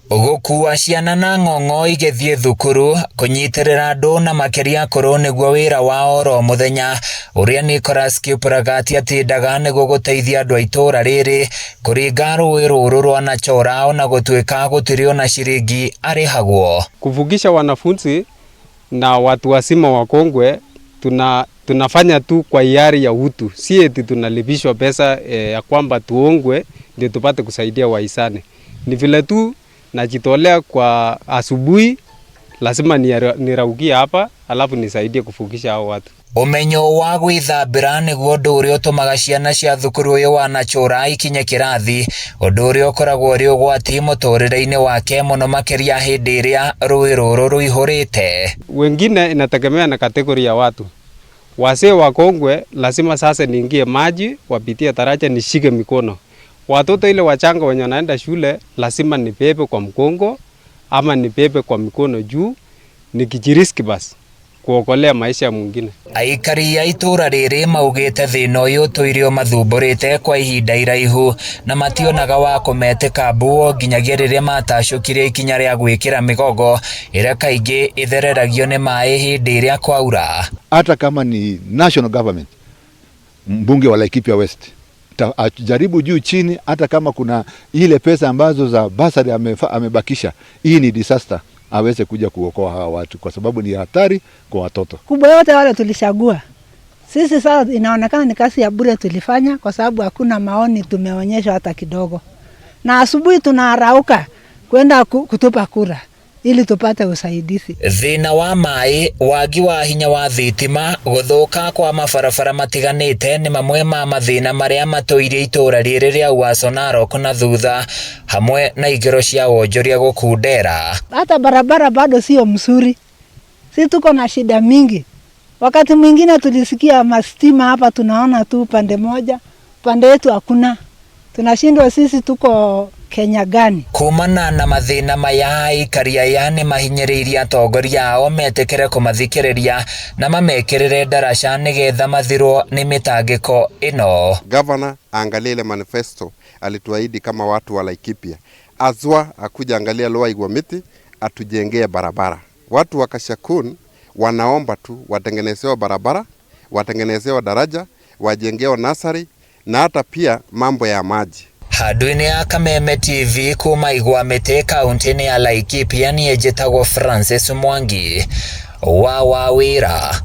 Gũkuua ciana na ng'ong'o igĩthiĩ thukuru, kũnyitĩrĩra andũ na makĩria akũrũ nĩguo wĩra wa oro mũthenya ũrĩa Nicholas Kiplagat atindaga nĩguo gũteithia andũ a itũũra rĩrĩ kũringa rũĩ rũrũ rwa Nachora ona gũtuĩka gũtirĩ ona ciringi arĩhagwo. Kuvukisha wanafunzi na watu wazima wakongwe tunafanya tu kwa hiari ya utu, si eti tunalipishwa pesa ya kwamba tuongwe ndio tupate kusaidia wahisani. Ni vile tu najitolea kwa asubuhi, lazima niraukie hapa alafu nisaidie kuvukisha hao watu. Ũmenyo wa gwĩthambĩra nĩguo ũndũ ũrĩa ũtũmaga ciana cia thukuru ũyũ wa Nachora ikinye kĩrathi, ũndũ ũrĩa ũkoragwo ũrĩ ũgwati mũtũrĩre-inĩ wake mũno makĩria hĩndĩ ĩrĩa rũĩ rũrũ rũihũrĩte. Wengine inategemea na category ya watu. Wazee wakongwe lazima sasa niingie maji, wapitie daraja nishike mikono. Watoto ile wachanga wenye wanaenda shule lazima nibebe kwa mgongo ama nibebe kwa mikono juu, nikijiriski basi kuokolea maisha mwingine. Aikari a itũũra rĩrĩ maugĩte thĩna ũyũ ũtũire ũmathumburĩte kwa ihinda iraihu na mationaga wa kũmetĩka mbuo nginyagia rĩrĩa matacũkire ikinya rĩa gwĩkĩra mĩgogo ĩrĩa kaingĩ ĩthereragio nĩ maĩ hĩndĩ ĩrĩa kwaura. Hata kama ni national government, mbunge wa Laikipia West ajaribu juu chini, hata kama kuna ile pesa ambazo za bursary amebakisha, hii ni disaster, aweze kuja kuokoa hawa watu kwa sababu ni hatari kwa watoto. Kubwa yote wale tulishagua sisi, sasa inaonekana ni kazi ya bure tulifanya, kwa sababu hakuna maoni tumeonyeshwa hata kidogo. Na asubuhi tunarauka kwenda kutupa kura ili tupate usaidizi. Thĩna wa maĩ, wagi wa hinya wa thitima, gũthũka kwa mabarabara matiganĩte nĩ mamwe ma mathĩna marĩa matũirie itũũra rĩrĩ rĩa Uaso Narok na thutha, hamwe na ikĩro cia wonjoria gũkundera. Hata barabara bado sio mzuri, si tuko na shida mingi. Wakati mwingine tulisikia mastima hapa, tunaona tu pande moja, pande yetu hakuna. Tunashindwa sisi tuko Kenya gani? Kumana na mathĩna maya, aikari aya nĩ mahinyĩrĩirie atongoria ao metĩkĩre kũmathikĩrĩria na mamekĩrĩre ndaraca nĩgetha mathirwo nĩ mĩtangĩko ĩno. Governor aangalie ile manifesto alituahidi kama watu wa Laikipia, azwa akuja angalia Lower Igwamiti atujengee barabara. Watu wa Kashakun wanaomba tu watengenezewe barabara, watengenezewe daraja, wajengewe nursery na hata pia mambo ya maji. Handũ-inĩ ya Kameme TV kuma Igwamĩtĩ kaunti-inĩ ya Laikipia niĩ njĩtagwo Francis Mwangi wa Wawĩra.